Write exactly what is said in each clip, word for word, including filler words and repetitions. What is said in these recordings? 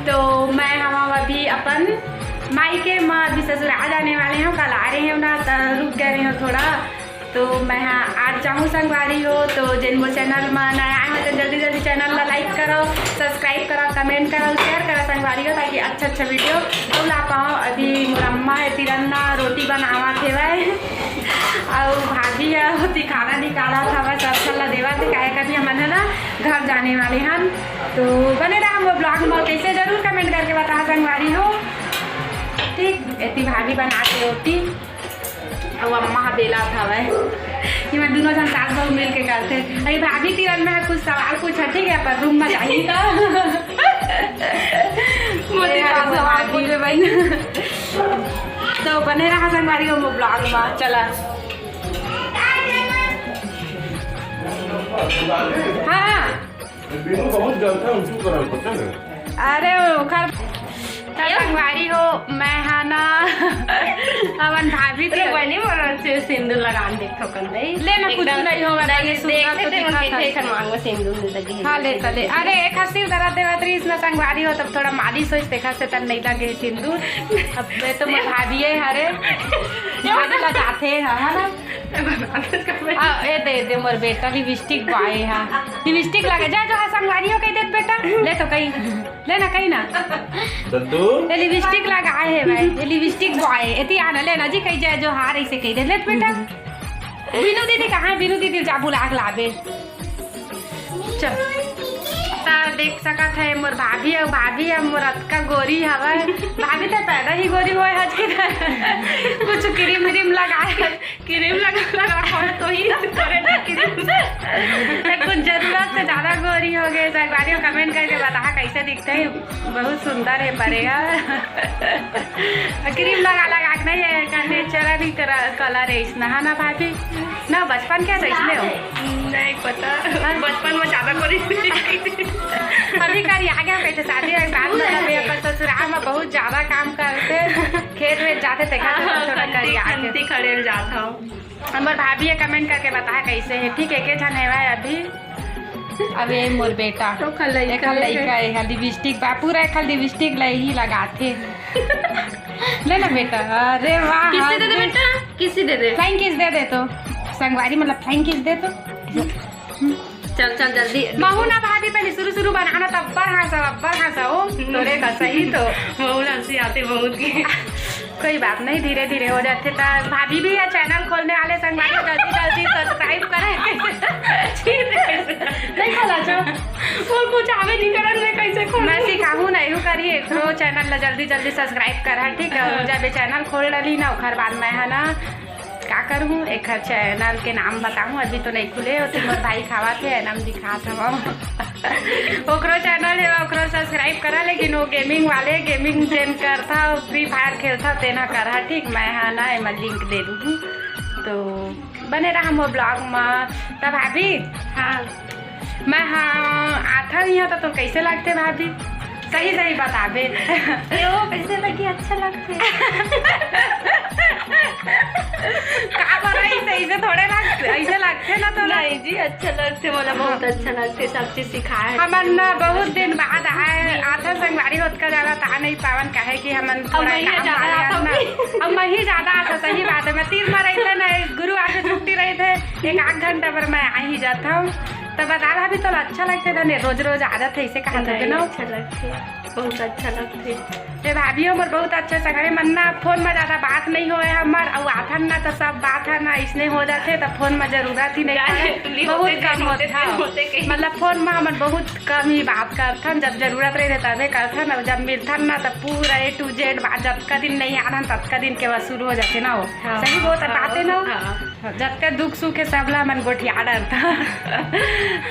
तो मैं हम अभी अपन मायके म अभी ससुराल जाने वाले हंव। कल आ रहे हंव ना, त रुक गए रहे हंव थोड़ा। तो मैं हा आज जाहूं संगवारी हो। तो जेन मोर channel म नया आए हो तो जल्दी जल्दी channel ला like करो, subscribe करो, comment करो, share करो संगवारी हो, ताकि अच्छा अच्छा video अउ ला पाओ। अभी मोर अम्मा हे तिरन्ना रोटी बनावत हेवय अउ भाभी ह ओती खाना निकालत हवय, सब ला देवत हे, काहे कभी हमन ह ना घर जाने वाले हन। तो बने रहा हमर vlog म, कैसे जरूर comment करके बता संगवारी हो। ठीक, एती भाभी बनात हे रोटी अउ अम्मा ह बेलत हवय। इमा दुनों झन सास बहू मिल के करथे। अरे भाभी तिरन में कुछ सवाल पूछा, ठीक है, पर room में जाही त मोती का सवाल पूछे बहन। तो बने रहा संगवारी हो vlog में। चला। हाँ, हाँ। बिनु बहुत जलता है, उनकी तरह पता है। अरे ओखर त संगवारी हो, मैं हा ना अपन भाभी अरे के बनी मोर से सिंदूर लगान देखो कन दई। ले ना, कुछ एकदम नहीं होगा, नहीं, बने सुंदर देख तो लेते हैं, दिखा उनके था। देख मांगो सिंदूर नहीं लगे। हाँ, ले त ले। अरे एक हंसी उधर देवत रही इसमें संगवारी हो, तब थोड़ा मालिश होइस, देखा से तन नहीं लगे सिंदूर। अब मैं तो मोर भाभी है, अरे भाभी लगाते हैं, है ना? आ, ए दे दे मोर बेटा लिपस्टिक बाय हा। लिपस्टिक लगा जा जो हा संगवारी हो कही देत बेटा। ले तो कही, ले ना कही ना। दद्दू। ये लिपस्टिक लगा है भाई, ये लिपस्टिक बॉय। एती आना ले ना जी कही जाए जो हार ऐसे कही दे ले बेटा। बीनू दीदी कहाँ है? बीनू दीदी जा बुला के लाबे। चल। त देख सकत है मोर भाभी अउ भाभी अब मोर अतका गोरी हवय। भाभी त पैदा ही गोरी होय हज के। कुछ क्रीम व्रीम लगाए, क्रीम लगा लगा पाए तो ही करे ना क्रीम। त कुछ जरूरत से ज्यादा गोरी हो गए। संगवारी comment करके बता कैसे दिखते हैं। बहुत सुंदर है परेगा। क्रीम लगा लगा के नहीं है, natural ही कलर है इसमें, है ना भाभी? ना बचपन के जैसने हो। नहीं पता, बचपन में ज्यादा करी। अभी करिया गया कहते शादी के बाद में अभी अपन ससुराल में बहुत ज्यादा काम करते, खेत वेत जाते, देखा हाँ, थोड़ा थोड़ा खंती, करिया के। खंती खड़ेल जात हूँ। हमर भाभी ये comment करके बता कैसे है, ठीक है, के झन है भाई अभी? अब ये मोर बेटा। तो खलई एखर खलई लइका, एखर लिपस्टिक बा, पूरा एखर लिपस्टिक ला ही लगाथे। ले ना बेटा, अरे वाह। किसी दे दे बेटा, किसी दे दे। Flying kiss दे दे तो। संगवारी मतलब flying kiss दे तो। चल, चल, जल्दी। महू ना भाभी पहले शुरू, शुरू बनाना तब अब्बड़ हाँसा, अब्बड़ हाँसा हो। तोरे का सही तो। महू ना हंसी आती बहुत की। कोई बात नहीं, धीरे धीरे हो जाते। त भाभी भी ये channel खोलने वाले संगवारी, जल्दी जल्दी subscribe करें। नहीं खोला छो। वो कुछ आवे नहीं करन में कैसे खोलूं? मैं सिखाहूं ना, यू करिए, एकरो channel ला जल्दी जल्दी subscribe कर, ठीक है? जब ये channel खोल डाली ना, ओखर बाद मैं है ना, का करूँ, एखर channel के नाम बताऊँ, अभी तो नहीं खुले होते, मोर भाई खावा थे, नाम दिखात हवं। ओकरो channel है, ओकरो subscribe करा, लेकिन वो gaming वाले, gaming जेन करथा, Free Fire खेलथा, तेना करा, ठीक, मैं हा ना एमा link दे दूँ। तो बने रहा मोर vlog में। तब भाभी, हाँ। मैं हा आथा नहीं आता तो कैसे लगते भाभी? सही सही बताबे। ये वो कैसे लगी? अच्छा लगते। का बोला, ऐसे, ऐसे थोड़े लगते, ऐसे लगते ना तो नहीं जी, अच्छा लगते, मोला बहुत हाँ। अच्छा लगते, सब चीज सिखाए। हमन ना बहुत दिन बाद आए, आथा संगवारी होत का ज्यादा ता नहीं पावन, काहे कि हमन अब थोड़ा मैं ही काम ज्यादा आ गया आता ना। हूँ। अब मैं ही ज्यादा आता, सही बात है। मैं तीर में रहते ना, गुरुवार के छुट्टी रहते, एक आध घंटा पर मैं आ ही जाता हूँ। तो बता भाभी, तोला अच्छा लगथे धने? रोज रोज आदत है इसे कहा नहीं, थोड़े ना। अच्छा लगथे, बहुत अच्छा लगथे। ए भाभी, हमर बहुत अच्छा संगवारी मन ना, फोन में ज्यादा बात नहीं होए हमर, अउ आथन ना तो सब बात है ना इसने हो जाथे, तो फोन में जरूरत ही नहीं जाने पड़े। टुली बहुत होते, कम दिन होते, होता। दिन होते कहीं। मतलब फोन में हमन बहुत कम ही बात करथन, जब जरूरत रहे तबे करथन, अउ जब मिलथन ना तो पूरा A to Z बात, जतका दिन नहीं आथन ततका दिन के बाद शुरू हो जाथे ना वो। हाँ, सही बहुत हाँ, बात है ना वो। हाँ। जतका दुख सुख है, सब ला हमन गोठिया डरथन।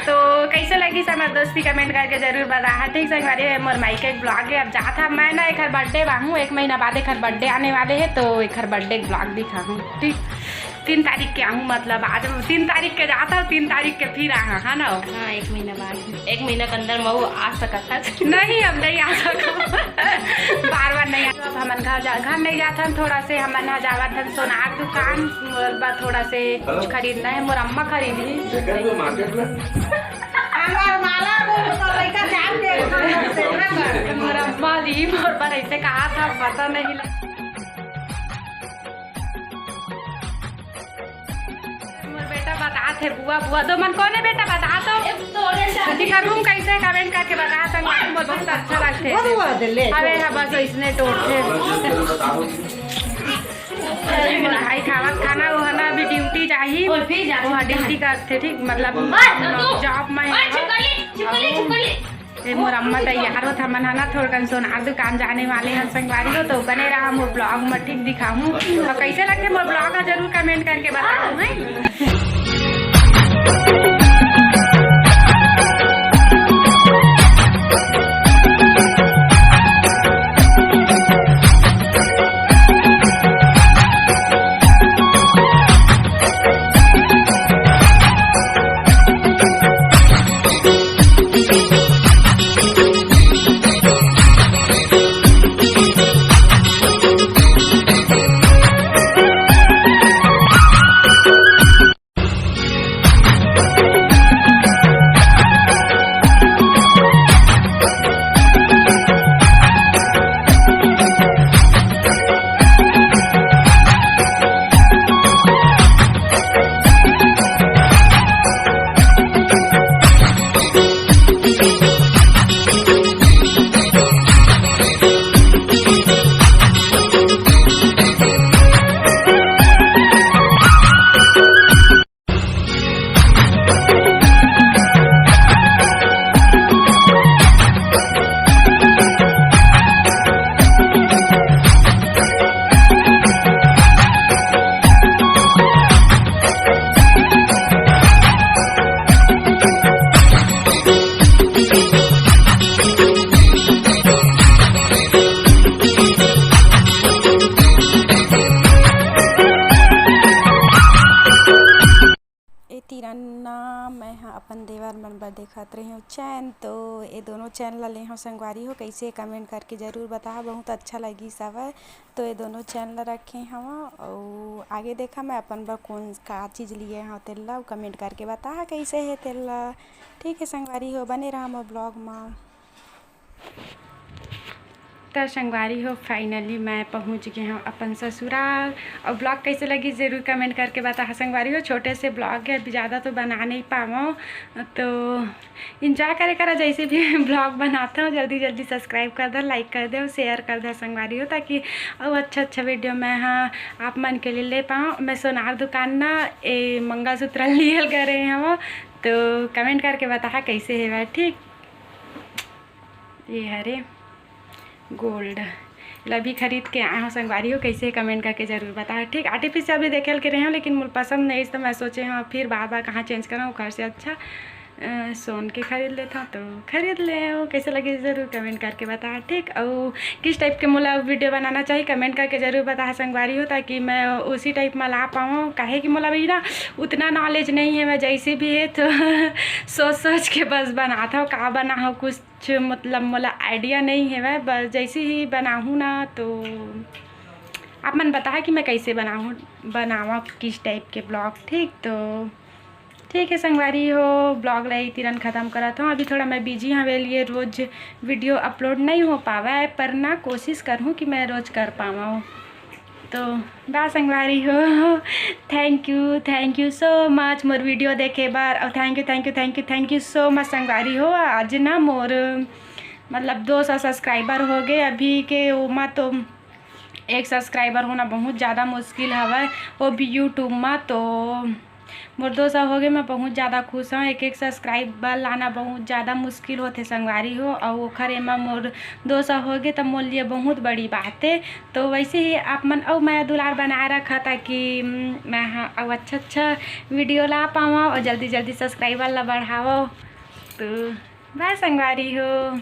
तो कैसे लगिस हमर दोस्ती, comment करके जरूर बताहा। ठीक संगवारी, मोर मायके vlog है, अब जात हा मैं ना, एखर birthday बाहूँ, एक महीना बाद एखर birthday आने वाले है, तो एखर birthday vlog दिखाहूँ। ठीक, तीन तारीख के आहूँ, मतलब आज तीन तारीख के जात हा, तीन तारीख के फिर आहा, है ना? हाँ, एक महीना बाद, एक महीना के अंदर महू आ सकत हस। नहीं, अब नहीं आ सकत। बार बार नहीं आ, अब हमन घर जा, घर नहीं जात हन, थोड़ा से हमन हा जावत हन सोनार दुकान, मोर बर थोड़ा से कुछ खरीदना है, मोर अम्मा खरीदही। देखा तो मार्केट में। हमार माला वो तो लइका जान दे, हम लोग से ना कर। मोर बर ऐसे कहा था, पता नहीं लग। मोर बेटा बतात हे, बुआ, बुआ, तो मन कौन है बेटा, बता तो। ठीक है, रूम कैसे है, कमेंट करके बता, संगवारी मोर बहुत अच्छा लगथे। अबे हाँ, बस इसने टोट थे। भाई खावत खाना, वो है ना, अभी ड्यूटी जाही, वो ड्यूटी करथे, ठीक, मतलब जॉब में है। ए मोर अम्मा तैयार होत, हमन ह ना थोड़कन सोनार दुकान जाने वाले हन संगवारी हो, तो बने रहा मोर ब्लॉग में, ठीक, दिखाहूँ। और कैसे लगथे मोर ब्लॉग ह जरूर कमेंट करके बताओ, हैं? ए तिरन्ना, मैं ह अपन देवर मन बर देखत रहे हव चैन, तो ए दोनों चैन ला ले हव संगवारी हो, कैसे कमेंट करके जरूर बताहा, बहुत अच्छा लगिस हवय। तो ए दोनों चैन ला रखे हव, अउ आगे देखा मैं अपन बर कौन का चीज लिए हव तेला, अउ कमेंट करके बताहा कैसे हे तेला। ठीक है संगवारी हो, बने रहा मोर ब्लॉग मा। त संगवारी हो, finally मैं पहुँच गे हव अपन ससुराल। अउ ब्लॉग कैसे लगिस जरूर कमेंट करके बताहा संगवारी हो। छोटे से ब्लॉग है, अभी ज़्यादा तो बना नहीं पावव, तो enjoy करे करा जैसे भी ब्लॉग बनात हव। जल्दी जल्दी subscribe कर दव, like कर दव, share कर दव संगवारी हो, ताकि अउ अच्छा अच्छा वीडियो मैं ह आप मन के लिए ले पावव। मैं सोनार दुकान ना ए मंगलसूत्र लिए ल गे रहे हव, तो कमेंट करके बताहा कैसे हेवय, ठीक। ये हरे गोल्ड, एला भी खरीद के आए हव संगवारी हो, कैसे कमेंट करके जरूर बताहा, ठीक। आर्टिफिशियल भी देखे ल गे रहे हव, लेकिन मोला पसंद नहीं, तो मैं सोचे हव फिर बार बार कहाँ चेंज करव, ओखर से अच्छा अ, सोन के खरीद लेथव, तो खरीद लेव। कैसे लगिस जरूर कमेंट करके बताहा, ठीक। अउ किस टाइप के मोला वीडियो बनाना चाहिए, कमेंट करके जरूर बताहा संगवारी हो, ताकि मैं उसी टाइप में ला पावव। काहे कि मोला भी ना उतना नॉलेज नहीं है, मैं जैसे भी है तो सोच सोच के बस बनात हव, का बनाहव, कुछ मतलब मोला आइडिया नहीं है। मैं बस जैसे ही बनाहूँ ना, तो आप मन बताहा कि मैं कैसे बनाहूँ, बनावा किस टाइप के ब्लॉग, ठीक। तो ठीक है संगवारी हो, ब्लॉग ला यही तिरन खत्म करत हव। अभी थोड़ा मैं बिजी हव, ए लिए रोज वीडियो अपलोड नहीं हो पावा है, पर ना कोशिश करहूँ कि मैं रोज कर पावव। तो bye संगवारी हो, thank you, thank you so much Mor video देखे बर, और thank you, thank you, thank you, thank you so much संगवारी हो। आज ना मोर मतलब दो सौ सब्सक्राइबर हो गए अभी के, ओमा तो एक सब्सक्राइबर होना बहुत ज़्यादा मुश्किल हवय, वो भी यूट्यूब मा। तो मोर दो सौ हो गए, मैं बहुत ज़्यादा खुश हूँ। एक एक सब्सक्राइबर लाना बहुत ज़्यादा मुश्किल होथे संगवारी हो, और ओखर एमा मोर दो सौ हो गए, तो मोर लिए बहुत बड़ी बात है। तो वैसे ही आप मन अउ मया दुलार बनाए रखा, ताकि, उम, मैं ह-, अउ अच्छा अच्छा वीडियो ला पावव और जल्दी जल्दी सब्सक्राइबर ला बढ़ावव। तो bye संगवारी हो।